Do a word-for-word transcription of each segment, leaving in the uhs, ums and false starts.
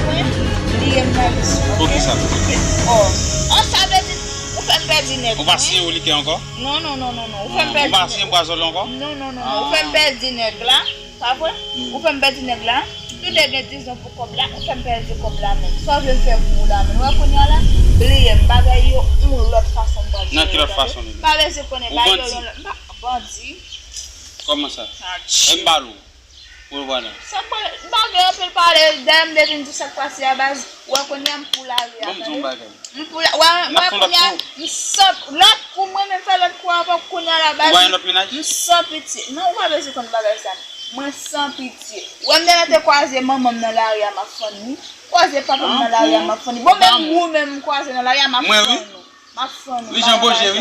pwen, bliye m nan lis ou, oke? Poukisa? Oh. Oh, sa vle di, ou fè m pèdi nèg. Ou pa siyen reliquat ankò? Non, non, non, non, non. Ou fè m pèdi nèg. Ou pa siyen bracelet ankò? Non, non, non, non. Ou fè m pèdi nèg la. Pa vre? Ou fè m pèdi nèg la. Tout de gen diz an pou kòb la, ou fè m pèdi kòb la menm. Sa w vle m fè pou ou la menm? Wè kounye a la, bliye m, bagay yo yon lòt fason m pral jere yo, tande. Nan ki lòt fason li menm? Pa bezwen konnen bagay yo yon lòt, m pa bandi. Kòman sa? E m ba l ou. Pou l vwala. Sa m pa, m pa gen anpil pale, dèyè m te vin di sa k pase a baz. Wè kounye a m pou lari a, tande. M pou la, wè, wè kounye a, m san, lòt kou mwen menm fè lòt kou avè w kounye a la baz. Ou ba yon lòt mennaj? M san pitye. Non, ou pa bezwen konn bagay sa. Mwen san pitye. Wè m te mete kwaze manman m nan lari a, m ap fann li. Kwaze papa m nan lari a, m ap fann li. Bon, menm ou menm m kwaze nan lari a, m ap fann ou. M ap fann ou. Li jan boje, wi.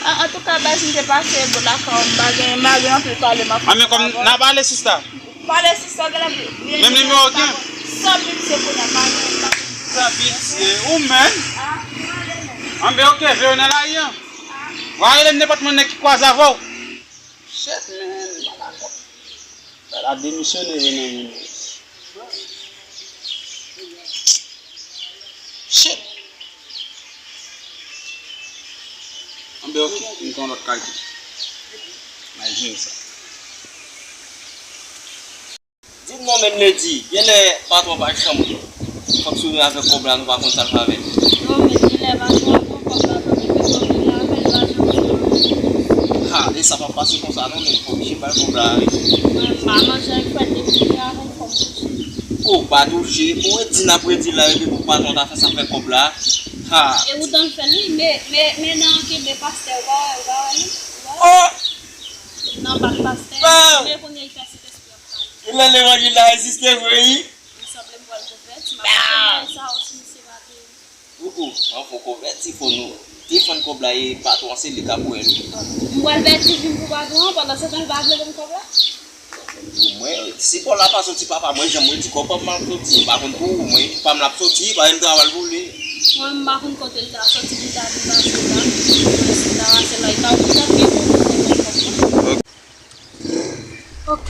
An, antouka, baz, m te pase bò lakay ou, m pa gen, m pa gen anpil pale, m ap fann ou. A, men kòm n ap pale, sista. Pale sista, gen la. Menm nimewo w gen? San pitye kounye a, pa gen, pa gen. San pitye, ou menm? Ah, m ale menm. Anben, oke, veye nan lari an. Ah. W a rele m nenpòt moun nèg ki kwaze avè w. Shit, man, malapòt. Sa la demisyone vre nan men nou. Shit. Anben, oke, m gen yon lòt kalkil. M al jere sa. Di m non, men Lady, genlè patwon pa janm fonksyone avèk kòb la, nou pa konn sa l fè avè l. Non, men genlè patwon an pran kòb la, tande, men kòb li avè l pa janm fè. Ha, e sa p ap pase konsa non, men fò oblije bay kòb la, wi. Mwen pa manje avèk frèt depi yè avè l, fò m touche. Ou pa touche, pou redi n ap redi la, epi pou patwon ta fè sa fè kòb la. Ha. E ou t ann fè l, wi, men, men, men nan kenbe pastè, ou pa wè, ou pa wè li? Ou pa wè? Oh! Nan bak pastè, men kounye a li fè Sentespri ap pale. Genlè levanjil la egziste vre, wi. Li sanble m pral konvèti, m ap kite bagay sa yo si misye pa te. Ou, ou, an fò konvèti, fò nou defann kòb la e patwon an se li k ap wè l. M pral pèdi vi m pou patwon an, pandan se tan l pa vle ban m kòb la. Pou mwen, si kòb la pa soti, papa, mwen, jan mwen di, kòb pa m ap soti, m pa konn pou ou, mwen, pa m l ap soti, pa m travay pou li. Mwen, m pa konn kote l ta soti, li ta vin pase la, mwen, si l ta pase la, li ta, li ta byen konn pou mwen kòb la. Ok.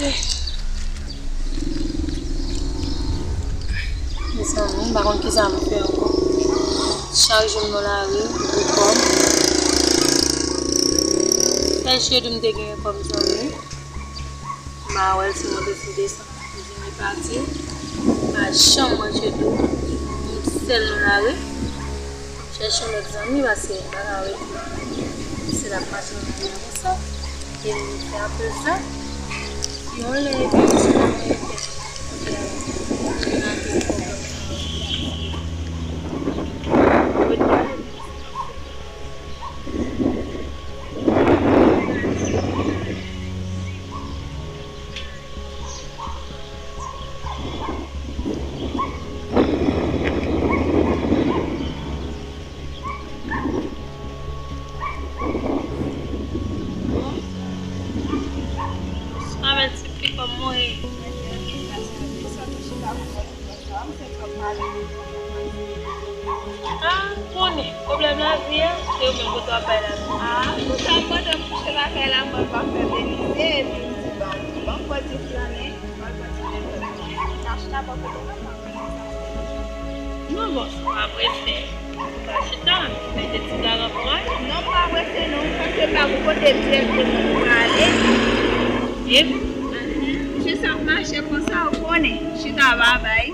Mezanmi, m pa konn kisa m fè ankò. Chak jou m nan lari, m pou kòb. Sèl chedou m te genyen kòm zanmi. M pa wè l si monte si desann. Li vini pati. M pa janm wè chedou. M sèl nan lari. Chèche yon lòt zanmi, paske m pa ka ret la. Se l ap mache nan men konsa. E m fè apèl sa. Yon lè epi yon lè epi. Avèti pitit mwen. Ah, konnen, pwoblèm lavi a, se ou menm kote w ap bay lavi. Ah, pou sa m pandan m kouche lakay la, mwen pa fè Belize, epi m di, bon, ban m bò di flannen, ban m bò di flannen. Kach la bò kote mwen, pa konnen sa. Non, bòs, ou pa prese. Ou ka chita, mete ti garan pou mwen. Non, m pa prese, non, paske m pa gon kote dirèkteman pou prale. E? Mhm. Jis ap mache konsa, ou konnen. Chita, babay.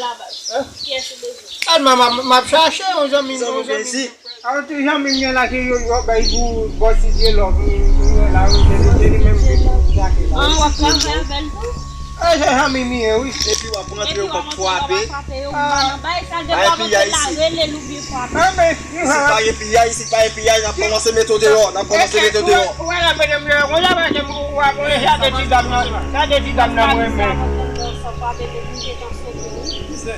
la, baz. Kiyès ou bezwen? Al, m, m, m ap chache yon zanmi m, yon zanmi m. Zanmi Bezi. Awen, ti zanmi m gen la ki yo, yo bay pou bòs Idye Love, m, m, la, wi, se li, se li menm ki pou m atake la. Ah, w ap travay avè l tou? E, se zanmi m ye, wi. Epi w ap rantre, w ap frape. Bay piyay isi. Ah, men, si pa gen piyay, si pa gen piyay, n ap kòmanse mete w deyò, n ap kòmanse mete w deyò. Ou wè, ou wè, ou wè, gade ti dam nan, gade ti dam nan, mwen menm. Misye.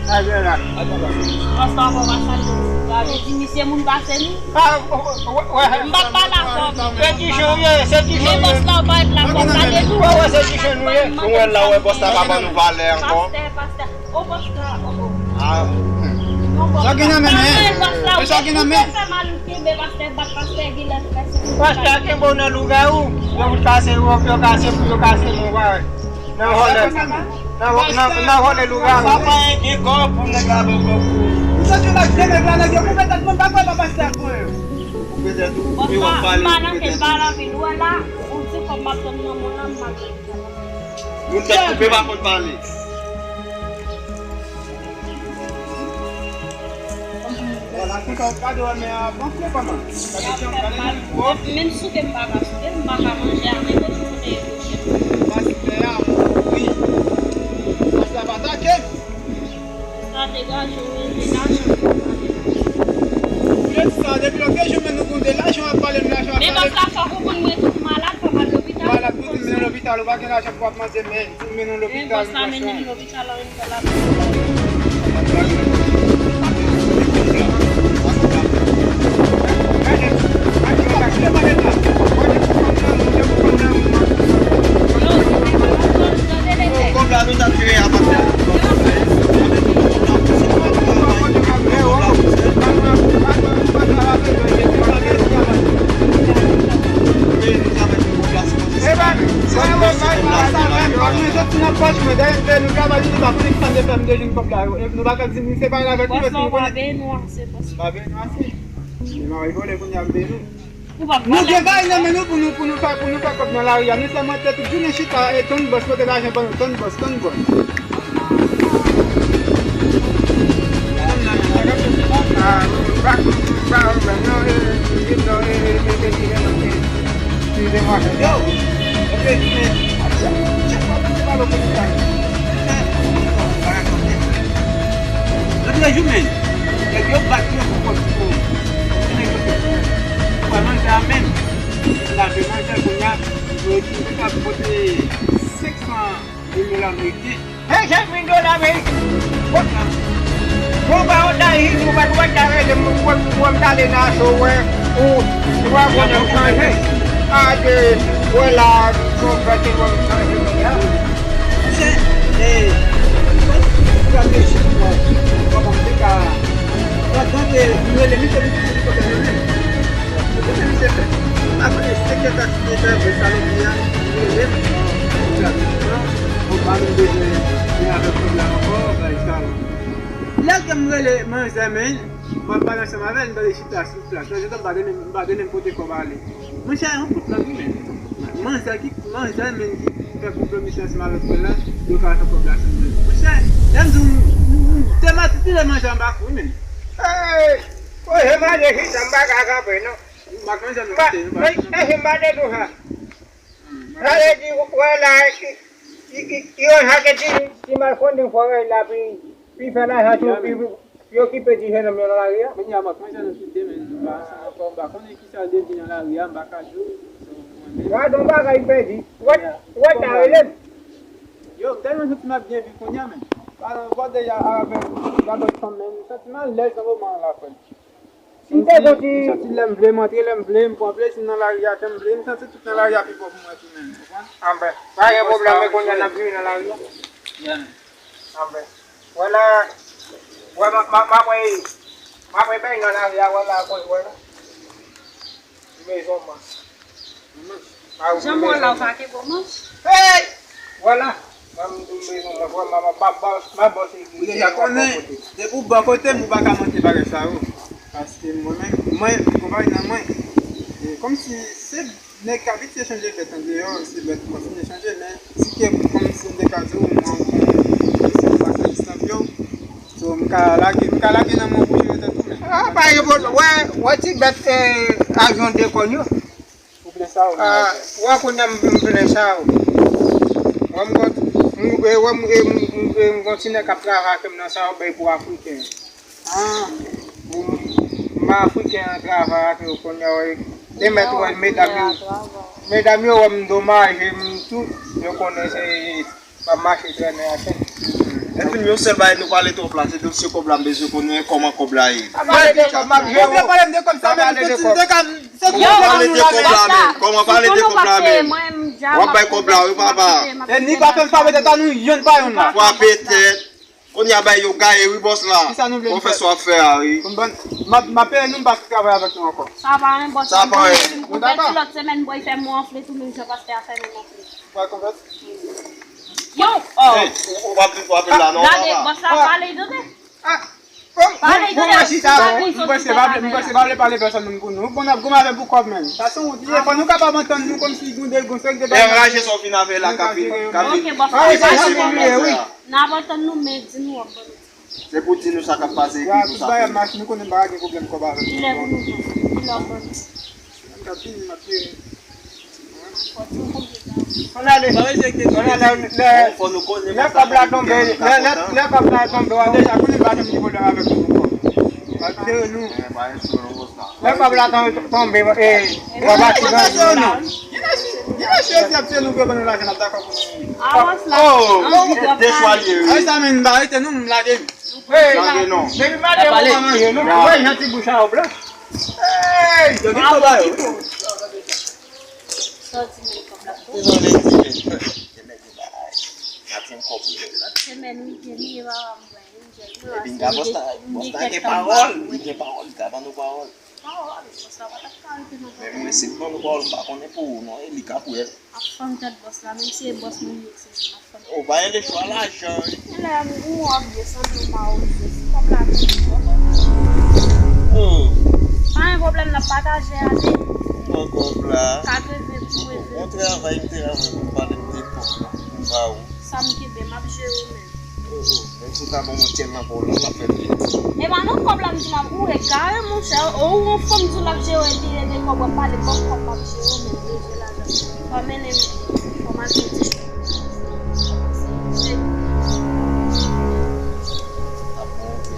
Sa vle la. Pastè, ankò pa salye w. Sa vle di misye moun pase nou? Ah, w-, w-, w-, w-, m pa pale avè w. Se ti jan w ye, se ti jan w ye. Men bòs la, ou pa ret la pou w pale nou. Wè, wè, se ti jan nou ye. Nou wè la, wè, bòs la pa ban nou valè ankò. Pastè, pastè. O, bòs la, o, o. Ah. Non, bòs la. Sa gen nan men, men. Sa gen nan men. Ou fè mal, ou kenbe pastè, bat pastè, gen lè fè se. Pastè, kenbe w nan lougawou. Yo kase, yo, yo kase, yo kase nou, wè. Nan vòlè, nan vò-, nan, nan vòlè lougawou. Papa gen kò pou nèg la ban kò pou ou. Ou santi w lage nèg la, nèg yo koupe tèt mwen, pa kwè pa pastè ak mwen. Koupe tèt ou, epi w ap pale, koupe tèt ou. Pastè, m pa nan kel pale anpil. Ou wè la, ou di kòm m ap tann nan moun nan, m ap tann. Moun tèt koupe pa konn pale. Vwala, konsa w gade w men avanse kòman. Gade jan w gade jan w. Menm souke m pa ka souke, m pa ka manje a, men kote w kote e manje. Pastè a mouri. Pastè a pa atake. Sa degaje w, men degaje w. Ou vle di sa, depi lòt de jou men nou konn de lajan w ap pale, nou lajan w ap pale. Men bòs la fò konprann mwen tou malad, fò m al lopital. Malad pou di men lopital, ou pa gen lajan pou w ap mande men. Pou mennen w lopital, men bòs la mennen m lopital, ann fè la. Kòb la nou t ap jere a pastè. Epa, sa yo bay, sa yo bay, kòb mwen soti nan pòch mwen, dèyè nou travay, nou pa konnen ki sa n te fè m de jwenn kòb la yo. E nou pa ka di, nou separe avèk nou, paske nou konnen. Bòs la pa beni w ase, bòs. Pa beni w ase. Men mari vòlè kounye a m beni w. Nou gen bagay nan men nou pou nou, pou nou fè, pou nou fè kòb nan lari a. Nou sèlman te tout jounen chita e tann bòs pote lajan ban nou, tann bòs, tann bòs. Yo, ok, men, chak fwa mwen te pale w pou nou fè. Lòt jou, men, nèg yo bat yo pou kòb pou, pou nèg yo fè. Ou wè manje a menm, lave manje a kounye a, yo di, yo ka pote senk san de dola ameriken. Senk san mil dola ameriken. Bon, bon, ba, w ta ri, ou pa, ou pa ta rele m, ou, ou, ou, m ta ale nan aso, wè, ou, ou pa konnen m chanje. A, de, wè la, bon, prèske, wè, m chanje, men la. Monchè, e, ou pa, ou pa reflechi, bon, kòman m te ka, pandan ke m rele misye, li, li, li, li, Kote misye fè? M pa konnen, se kèk aksyon fè vre sa, li di a, li rele m. Li di a, non, bon, pa menm bezwen gen avèk kòb la ankò, bay sa yo. Lè ke m rele manzè, men, m ap pale ansanm avè l, m tande chita sou plas. Nan jetan m pa gen menm, m pa gen menm kote kòb ale. Monchè, yon kout lang, wi, men. Manzè ki, manzè, men, ki fè konplo misye ansanm avèk frè la, yo ka fè kòb la sou mwen. Monchè, lè m di w, m, m, m te matripile manzè anba kou, wi, men. Hey! Koze manje chita, m pa ka kanpe, non. Mwen, mwen, mwen, mwen, mwen, mwen, mwen, Sa vle di, wè la, i, i, i, i, yon jan ke ti, ti malfondin fò rèy la, pi, pi fè lajan tou, pi, pi okipe ti jenòm yo nan lari a. Kounye a, mwen, mwen, jan nou kite, men, nou pa ansanm ankò, m pa konnen kisa l devni nan lari a, m pa ka di w. Gadon bagay pèdi. Wè, wè, ta rele m. Yo, m tèlman santi m ap byen viv kounye a, men. Palan vòde a avèk gabòt fanm, men, m santi m alèz nan moman an la, frè m. Si m te gon ti. M soti lè m vle, m antre lè m vle, m pran plezi m nan lari a jan m vle, m santi tout nan lari a pi bon pou mwen tou menm, konprann? Anben, pa gen pwoblèm, men kounye a n ap viv nan lari a. Yeah, man. Anben, wè la, wè, m, m, m ap wè, m ap wè bèy nan lari a, wè la, wè la. Mezon man. Jan m wè w la, w pa kenbe w manch. Hey! Vwala. Mwen, m tou bezwen mwen, vwala, m ap, m ap, m ap, m ap bòse. Ou deja konnen, depi w bò kote m, ou pa ka manke bagay sa yo. Paske mwen menm, mwen, konpayi nan mwen. E kòmsi se nèg k abitye chanje bèt andeyò, se bèt kontinye chanje, men si ke kòmsi m te ka di w, mwen, mwen, mwen, mwen, mwen, mwen, So, m ka lage, m ka lage nan men w pou jere tèt ou menm. Ah, pa gen pwoblèm. Wè, wè ti bèt, eh, avyon de kòn yo. Ou plen sa ou? Ah, wè kounye a m, m plen sa ou. Wè m gon, m, eh, wè m, eh, m, m, eh, m gon ti nèg k ap travay avè m nan sa ou bay pou Afriken. Ah. M, m Afriken an travay avè yo kounye a, wè. Te mèt wè medam yo. Medam yo wè m domaje, m tout, yo konnen se M ap mache trennen atè. Epi yon sèl bagay nou pale twòp la, se dosye kòb la, m bezwen konnen kòman kòb la ye. Pa pale de kòb, m ap jere w. Ou vle pale m de kòb sa menm, se ti m de ka, se ti m de ka nou lage. Pale de kòb la menm, kòman pale de kòb la menm? W ap bay kòb la wi papa. E ni pa fè m frape tèt a nou yonn pa yonn la. Frape tèt. Kounye a bay yo gaye wi bòs la. Kisa nou vle nou fè? Konfès w ap fè a wi. M ap, m ap peye nou, m pa travay avèk nou ankò. Sa pa yon bòs. Sa pa yon. Ou dakò? Lòt semèn bòy fè m anfle tou menm jan pastè a fè m anfle. Pral konfès? Yo, oh. Hey, w, w ap, w ap la non, papa. Gade, bòs la pale, tande. Ah, bon, bon, bon, mwen chita, m panse pa vle, m panse pa vle pale pèsòn moun pou nou. Bon, n ap goumen avè pou kòb menm. Sa se yon ti efò, nou kapab antann nou kòmsi nou de gon sèk de bagay. Enraje sa w fin avè la, k ap vin, k ap vin. Ok, bòs la pale, men n ap antann nou, men di nou w ap ban nou. Se pou di nou sa k ap pase epi pou sa fini. Tout bagay ap mache, nou konnen m pa gen pwoblèm kòb avè nou. Kilè pou nou pran? Kilè w ap ban nou? M t ap vini, m ap jere. Ann ale. Ann ale. Lè, lè, lè kòb la tonbe, lè, lè, lè kòb la tonbe, w ap deja konnen pa janm gen pwoblèm avèk nou ankò. W ap jere nou. Lè kòb la tonbe, tonbe, e, w ap ati bandi la. Gen mesye, gen mesye yo di ap tiye nou vre ban nou lajan, n ap dakò pou nou. Avan la. Oh, dechwalye wi. Ay sa men, m pa rete non, m lage. Lage non. Depi maten, m pa manje non. Wè jan ti bouch a yo blan. Hey! Yo gen kòb la yo. Sa w di men kòb la pou? Se sa w vle di men. Demen gen bagay. N ap jwenn kòb wi. Lòt semèn wi, gen li e papa m pran yon jèl. Epi m ka bòs la, bòs la gen pawòl, li gen pawòl, li ka ban nou pawòl. Pawòl, bòs la pa t ap ka rete nan pawòl. Men mwen si m ban nou pawòl, m pa konnen pou ou non, e li k ap wè l. Ap fanm tèt bòs la, menm si e bòs mwen ye, se mwen ap fanm. Ou pa gen lechwa lajan wi. Lè m gou w ap byen sanble w pa oze. Si kòb la vini, w ap wè. Oh. Pa Gen pwoblèm n ap pataje ale. Ou pran kòb la. Ka reve pou reve. Bon travay, m te la, mwen, pou pale m de kòb la. M ba ou. Sa m kenbe, m ap jere w, men. Oh, oh, menm si w ta ban mwen tèlman pa w la, m ap fè l vini. E pa nan kòb la m di m ap, ou egare, monchè. Ou yon fanm di w l ap jere w, epi rete kòb w ap pale, ban m kòb m ap jere w, men rete lajan. Ou pa mennen m, fò m al fè ti chèn. Se, se. Ap bon, ok.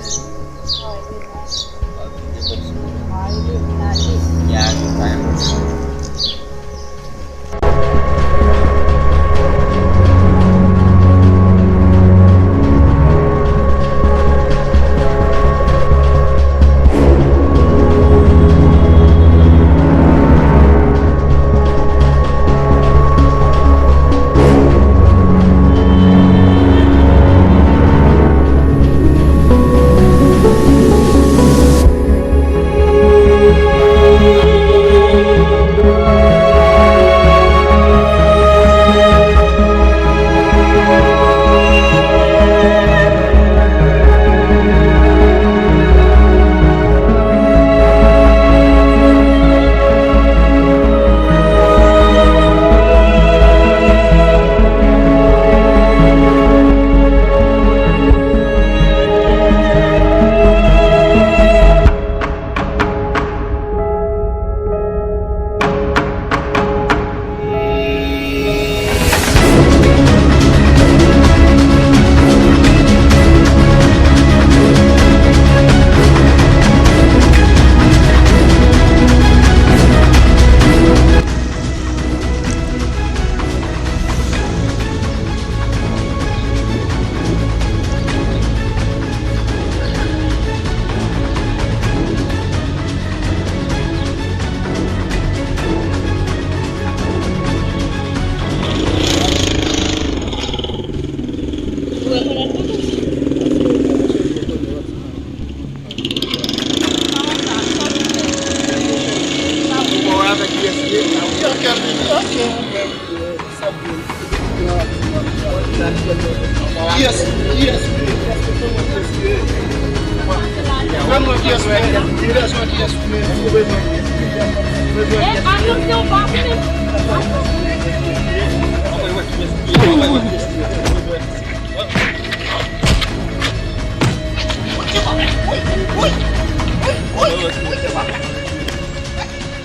Wi, wi.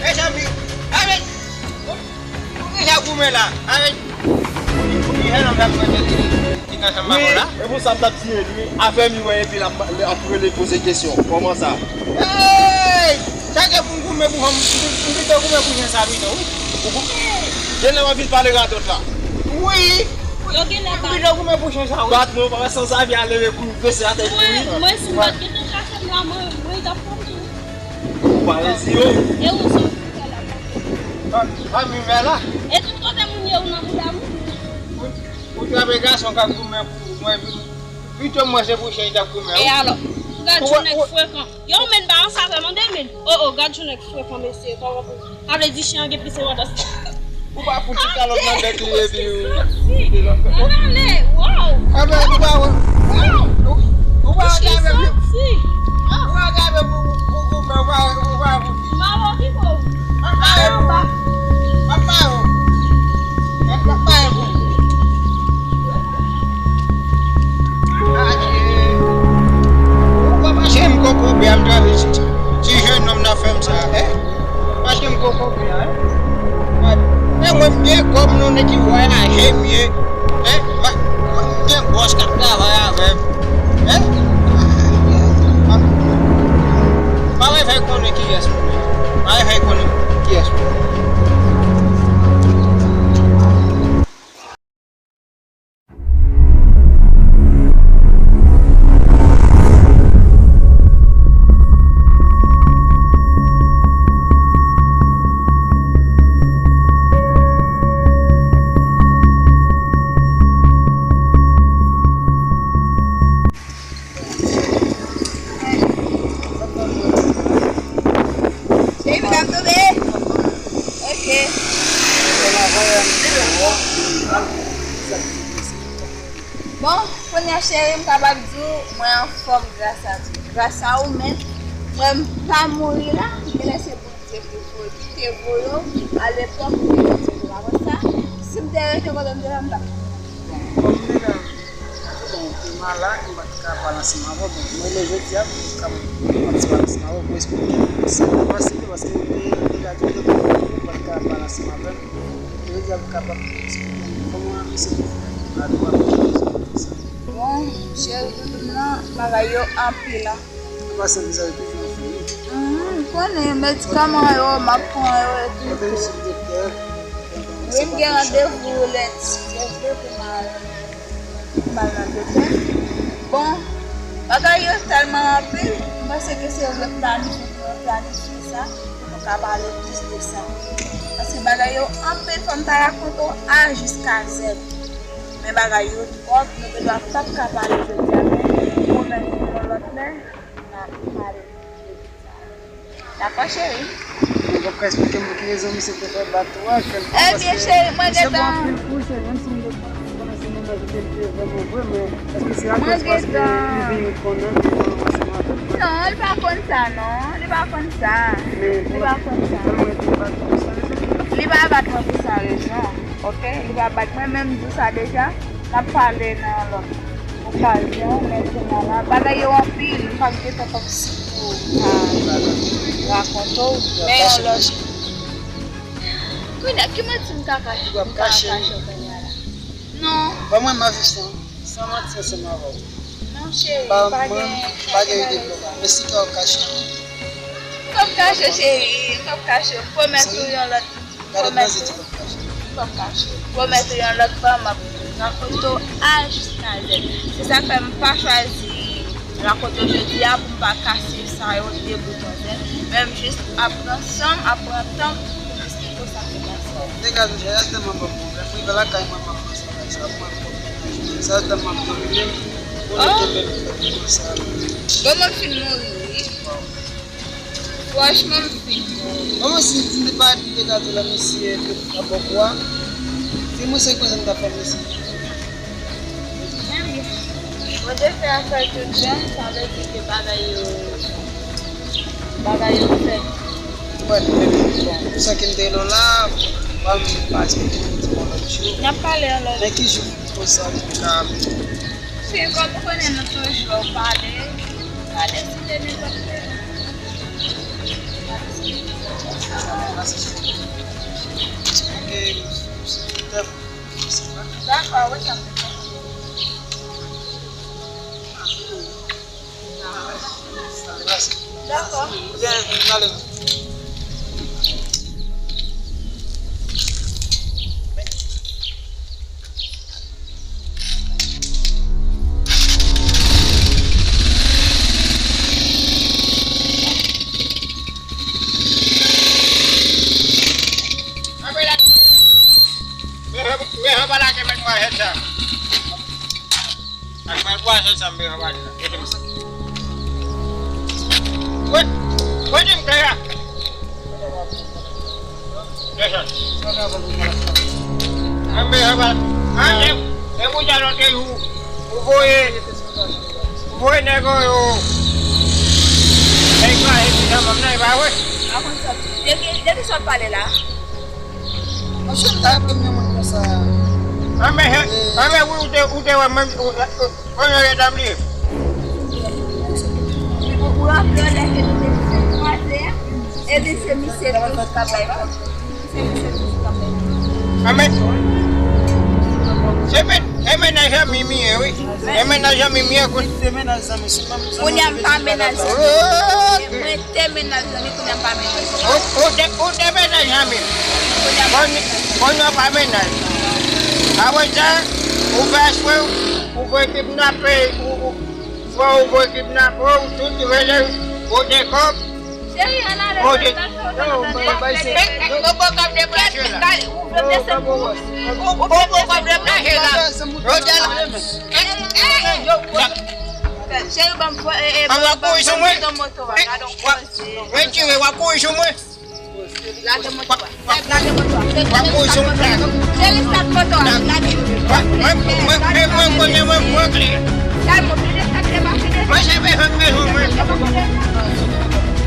Mezanmi, avèk, ou deja goumen la, avèk, ou di, ou di, jennonm la mwen te di, ki nan chanm avè w la? Wi, e pou sa m t ap di, wi. Afè m, wi, epi l ap, l ap rele poze kesyon. Kòman sa? Hey! Sa ke pou m goumen pou fanm, m pito goumen pou jen sa pito, wi. Ou gou-, genlè w ap vin pale radòt la. Wi. Yo genlè bat. M pito goumen pou jen sa, wi. Bat mwen, w pa wè sanzave a leve kou l drese atè l kouri. Mwen, mwen, si m pa t gentan kache m la, mwen, mwen t ap pran tou. Ou pa rezi yo. E ou sa w fè la? A, a, mi mè la. E tout kote moun ye, ou nan bouda moun. Ou, ou trape gason k ap goumen pou mwen, pito mwen se pou chen li t ap goumen, wi. E alò? Ou gad yon nèg frekan. Yo, men, balans avè m, mande, men. Oh, oh, gad yon nèg frekan, mesye. Kòman pou, sa vle di chen an gen plis enpòtans. Ou pa fouti kalòt nan bèk li epi ou kite lòt. Ann ale, wow. Anben, ou pa wè. Ou, ou pa wè avè m. Ou pa wè avè m pou, pou, pou goumen, ou pa, ou pa fouti. M ap okipe w. M ap mare pou ou. M ap mare w. M ap mare pou ou. Adye. Ou pa mache m koko byen, m tande ti, ti, ti jennonm nan fè m sa, eh? Mache m koko byen, eh? E mwen m gen kòb, nou nèg ki vwayaje m ye, eh? M gen bòs k ap travay avè m, eh? Pa, pa fè konnen kiyès mwen ye. Pa fè konnen kiyès mwen ye. Baby, n ap tonbe. Ok. Bon, kounye a, cheri, m kapab di w, mwen anfòm gras a Dye. Gras a ou menm, mwen m pa mouri la, m Genlè se Bondye ki voye, ki te voye w alepòk pou te rete, ou pa konn sa? Si m te rete kote m te la, m t ap Bon, kòm m te ka, bon, m te malad, m pa t ka pale ansanm avè w. Bon, mwen, lè jodi a, pou m kapab pran ti pale ansanm avè w, pou eksplike sa k ap pase, paske m te, m te ka di w depi m pa t ka pale ansanm avè m. Jodi a, m kapab eksplike w kòman misye te fè. Bon, cheri, doudoum nan, bagay yo anpil, an. Ou pa santi sa yo toujou anfle wi. Mhm, m konnen medikaman yo, m ap pran yo epi tou. Wi, m gen randevou lendi, se vre pou m al, pou m al nan doktè. Bon, bagay yo tèlman anpil, m panse ke se yo k planifye pou yo planifye sa, pou nou ka pale plis de sa. Paske bagay yo anpil, fò m ta rakonte w A jiska Z. Men bagay yo twòp, nou gen dwa p ap ka pale jodi a, men pwomèt nou yon lòt lè, n a pale. Dakò, cheri? Ou p ap ka eksplike m pou ki rezon misye te fè bat ou a, kèlkon, paske misye bon anpil pou ou, cheri, menm si m te konnen se mennaj ou te vrèman vre, men èske se akoz paske li vin konnen ke w ansanm avè l? Non, li pa konn sa, non. Li pa konn sa. Li pa konn sa. Li pa bat mwen pou san rezon. Ok, li pa bat mwen, men m di w sa deja, n ap pale nan yon lòt okazyon, men kounye a la, bagay yo anpil, m p ap gen tan kòmsi pou m ta rakonte w, men yon lòt. Kounye a, ki manti m ka kache, m ka kache kounye a la? Non. Ban mwen m ap viv san, san manti ansanm avè w. Non, cheri, pa gen, pa gen ide pou sa. Men si w ka kache. M p ap kache, cheri, m p ap kache. M pwomèt ou yon lòt. Gade nan zye ti pòt kache. Pòt kache. Pwomèt ou yon lòt fwa, m ap rakonte w A jiska Z. Se sa k fè m pa chwazi rakonte w jodi a pou m pa kase sa yo de bout an zen. Men m jis ap pran san m, ap pran tan m pou m eksplike w sa k te pase. Degaje w, cheri, sa tèlman ban m pwoblèm. M rive lakay mwen, m ap panse bagay sa, mwen pwòp. Sa tèlman domine m. Ou rete menm fè konsa. Bon, mwen fin mouri, wi. Franchman, m fin. Kòman si m te pa di te ka di la misye te fè bò pou a? Se mwen se konsa m ta fè misye. Ebyen, Bondye fè afè tout jan, sa vle di ke bagay yo, bagay yo fèt. Mwen, bon, pou sa ki m te rele w la, ban m pa eksplike m di yon lòt jou. N ap pale yon lòt. Men ki jou pou sa vin ka. Se kòm ou konnen nou toujou pale, pa deside nenpòt lè. Dakò, wi, sa. Dakò. Byen, ale. Ak mwen twa sèt san mil anba la. Kote, kote m kle a? Desann. Anbe anba. An, e, e pou jan lòt jou, ou voye, ou voye nèg yo, yo. Nèg pa e ti janm nan, e pa vre? Depi, depi sa w pale la. Monchè, m ta renmen moun konsa. Anben, anben, wi, ou te, ou te wè menm, ou, ou, ou, ou, ou, ou raple w lè ke nou te fè kwaze a? Ebyen, se misye toujou k ap bay kòb. Se misye toujou k ap bay kòb. Anben, se men, e mennaj zanmi m ye, wi. E mennaj zanmi m ye, kounye a m pa mennaj zanmi. Mwen te mennaj zanmi, kounye a m pa mennaj zanmi. Ou, ou te, ou te mennaj zanmi. Kounye a m pa mennaj zanmi. Kounye a w pa mennaj. Apre sa, ou fè espre, ou voye kidnape, ou, ou, fwa ou voye kidnape, ou tout rele, ou te kòb. Cheri, ann ale, ou te, ou te kòb deplase la. Ou te kòb deplase la. Jodi a la. Cheri, ban m, ban m, ban m moto a. Gade yon koze. Retire, w ap kouri sou mwen. Lage moto a. Lage moto a. W ap kouri sou mwen. Cheri, start moto a. Lage. Mwen, mwen, mwen, mwen, mwen, mwen, mwen, mwen, kle. Lage moto a. Mwen, se bezwen, bezwen, mwen.